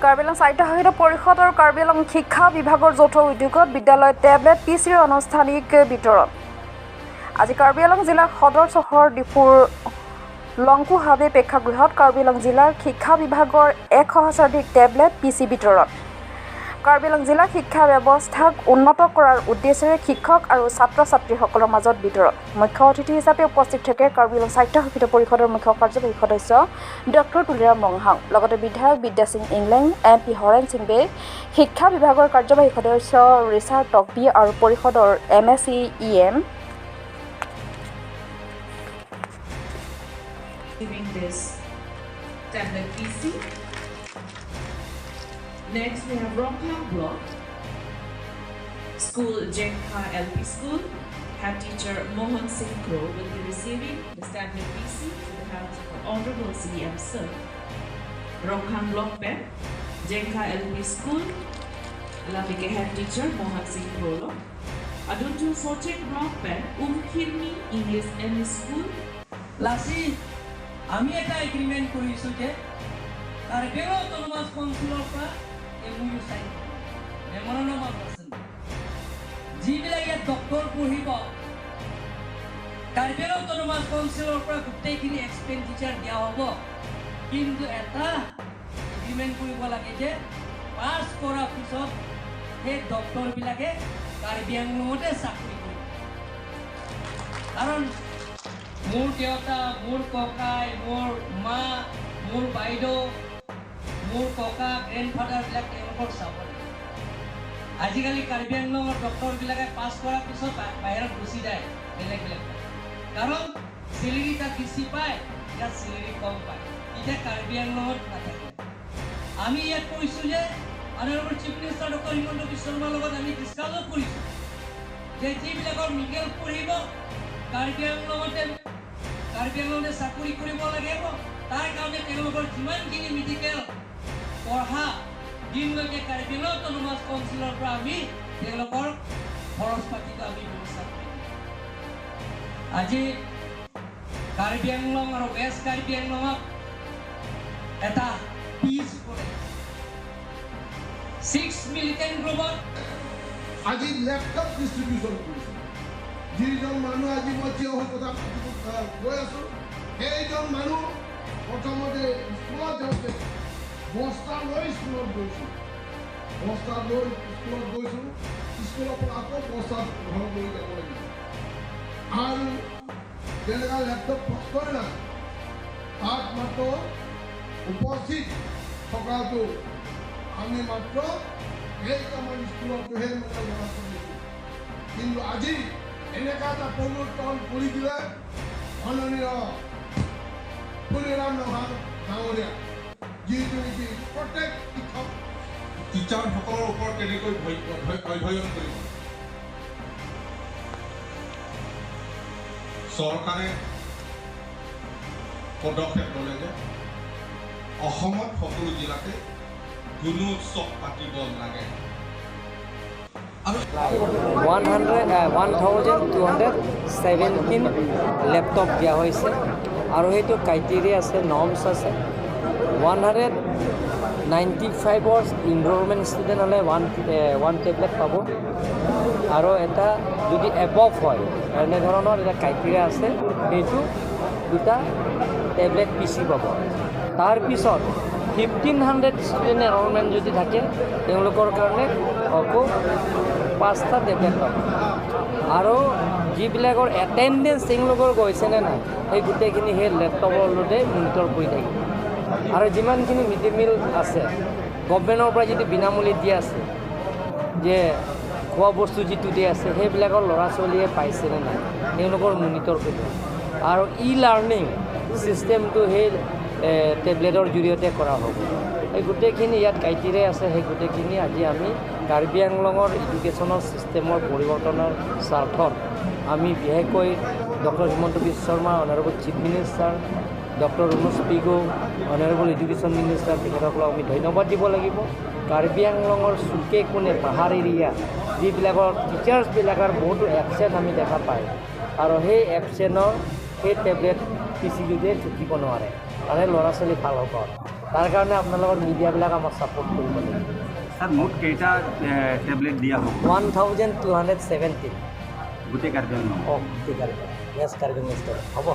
কাৰ্বি আংলং স্বায়ত্তশাসিত পৰিষদ আৰু কাৰ্বি আংলং শিক্ষা বিভাগৰ যৌথ উদ্যোগত বিদ্যালয়ত টেবলেট পিচিৰ আনুষ্ঠানিক বিতৰণ। আজি কাৰ্বি আংলং জিলাৰ সদৰ চহৰ ডিফুৰ লংকুহাবে প্ৰেক্ষাগৃহত কাৰ্বি আংলং জিলাৰ শিক্ষা বিভাগৰ 1 সহস্ৰাধিক টেবলেট পিচি বিতৰণ। কাৰ্বি আংলং জিলাৰ শিক্ষা ব্যৱস্থাক উন্নত কৰাৰ উদ্দেশ্যেৰে শিক্ষক আৰু ছাত্ৰ ছাত্ৰীসকলৰ মাজত বিতৰণ। মুখ্য অতিথি হিচাপে উপস্থিত থাকে কাৰ্বি আংলং স্বায়ত্তশাসিত পৰিষদৰ মুখ্য কাৰ্যবাহী সদস্য ডক্টৰ তুলিৰাম ৰংহাং, লগতে বিধায়ক বিদ্যাসিং ইংলেং, এম পি হৰেণ সিং বে, শিক্ষা বিভাগৰ কাৰ্যবাহী সদস্য ৰিচাৰ্ড টকবি আৰু পৰিষদৰ M S E E M. This tablet PC. Next we have Rongkhang Block School, Jengkha LP School. Head teacher Mohan Singh Kro will be receiving the tablet PC to the hands of our Honorable CM Sir. Rongkhang Block Pen, Jengkha LP School, Lamike head teacher Mohan Singh Kro. Aduntu Socheng Block Pen, Umkhirmi English ME School. Lasi, আমি এটা agreement কৰিছোঁ যে Karbi Anglong autonomous কাউন্সিলৰ পৰা mu sign মেমৰেণ্ডম of understanding. যিবিলাক ইয়াত doctor পঢ়িব, Karbi Anglong autonomous কাউন্সিলৰ পৰা গোটেইখিনি এক্সপেণ্ডিচাৰ দিয়া হ'ব, কিন্তু এটা এগ্ৰিমেণ্ট কৰিব লাগে যে পাছ কৰাৰ পিছত সেই ডক্টৰবিলাকে কাৰ্বি আংলঙতে চাকৰি কৰিব। কাৰণ মোৰ দেউতা, মোৰ ককাই, মোৰ মা, মোৰ বাইদেউ, মোৰ ককা, গ্ৰেণ্ডফাদাৰবিলাক তেওঁলোকৰ চাব লাগে। আজিকালি কাৰ্বি আংলঙৰ ডক্টৰবিলাকে পাছ কৰাৰ পিছত বাহিৰত গুচি যায় বেলেগ বেলেগ, কাৰণ চেলেৰি তাত বেছি পায়, ইয়াত চেলেৰি কম পায়, এতিয়া কাৰ্বি আংলঙত নাথাকে। আমি ইয়াত কৈছোঁ যে honourable chief minister doctor Himanta Biswa শৰ্মাৰ লগত আমি ডিছকাছো কৰিছোঁ যে যিবিলাকৰ মেডিকেল পঢ়িব কাৰ্বি আংলঙতে চাকৰি কৰিব লাগিব, তাৰ কাৰণে তেওঁলোকৰ যিমানখিনি মেডিকেল পঢ়া দিনলৈকে কাৰ্বি আংলং অট'নমাছ কাউন্সিলৰ পৰা আমি তেওঁলোকৰ খৰচ পাতিটো আমি ব্যৱস্থা কৰিম। আজি কাৰ্বি আংলং আৰু ৱেষ্ট কাৰ্বি আংলঙত এটা পিচ বনাইছে 6 মিলিটেণ্ট গ্ৰুপত। আজি লেপটপ ডিষ্ট্ৰিবিউশ্যন কৰিছে। যিজন মানুহ আজি মই থিয় হৈ কথা কৈ আছোঁ, সেইজন মানুহ প্ৰথমতে স্কুলত যাওঁতে বস্তা লৈ স্কুলত গৈছোঁ, বস্তা লৈ স্কুলত গৈছোঁ, স্কুলৰ পৰা আকৌ বস্তা ঘৰত লৈ যাব লাগিব। আৰু তেনেকুৱা লেপটপ প্ৰশ্নই নাই, তাত মাত্ৰ উপস্থিত থকাটো আমি মাত্ৰ কেইটামান স্কুলতহে মানে ল'ৰা ছোৱালী। কিন্তু আজি এনেকুৱা এটা পৰিৱৰ্তন কৰি দিলে মাননীয় তুলিৰাম ৰংহাং ডাঙৰীয়া, যিটো নেকি প্ৰত্যেক শিক্ষক টিচাৰসকলৰ ওপৰত কেনেকৈ অধ্যয়ন কৰিব। চৰকাৰে পদক্ষেপ ল'লে যে অসমত সকলো জিলাতে গুণোৎসৱ পাতিব লাগে। 1217 লেপটপ দিয়া হৈছে আৰু সেইটো ক্ৰাইটেৰিয়া আছে, নৰ্মছ আছে। 195 ইনৰলমেণ্ট ষ্টুডেণ্ট হ'লে ওৱান টেবলেট পাব, আৰু এটা যদি এবভ হয় এনেধৰণৰ এটা ক্ৰাইটেৰিয়া আছে, সেইটো দুটা টেবলেট পি চি পাব। তাৰপিছত 1500 ষ্টুডেণ্ট এনৰলমেণ্ট যদি থাকে তেওঁলোকৰ কাৰণে আকৌ 5টা টেবলেট পাব। আৰু যিবিলাকৰ এটেণ্ডেঞ্চ তেওঁলোকৰ গৈছেনে নাই সেই গোটেইখিনি সেই লেপটপৰ লগতে মনিটৰ কৰি থাকিব। আৰু যিমানখিনি মিড ডে মিল আছে গভমেণ্টৰ পৰা যিটো বিনামূলীয়া দিয়া আছে, যে খোৱা বস্তু যিটো দিয়া আছে সেইবিলাকৰ ল'ৰা ছোৱালীয়ে পাইছেনে নাই তেওঁলোকৰ মনিটৰ কৰিব। আৰু ই লাৰ্ণিং ছিষ্টেমটো সেই টেবলেটৰ জৰিয়তে কৰা হ'ব। এই গোটেইখিনি ইয়াত ক্ৰাইটেৰিয়া আছে, সেই গোটেইখিনি আজি আমি কাৰ্বি আংলঙৰ এডুকেশ্যনৰ ছিষ্টেমৰ পৰিৱৰ্তনৰ স্বাৰ্থত আমি বিশেষকৈ doctor Himanta Biswa Sarma, honourable chief minister, doctor Ranoj Pegu, honourable education minister, তেখেতসকলক আমি ধন্যবাদ দিব লাগিব। কাৰ্বি আংলঙৰ চুকে কোণে পাহাৰ এৰিয়া যিবিলাকৰ টিচাৰ্ছবিলাকৰ বহুতো এবচেণ্ট আমি দেখা পায়, আৰু সেই এবচেণ্টৰ সেই টেবলেট পি চি যুগে ঢুকিব নোৱাৰে, তাৰে ল'ৰা ছোৱালী ভাল হ'ব। তাৰ কাৰণে আপোনালোকৰ মিডিয়াবিলাক আমাক ছাপোৰ্ট কৰিব লাগিব। ছাৰ, মুঠ কেইটা টেবলেট দিয়া হ'ব? 1217। গোটেই কাৰ্বি আংলং? অঁ, গোটেই কাৰ্বি, ৱেষ্ট কাৰ্বি ষ্টেট হ'ব।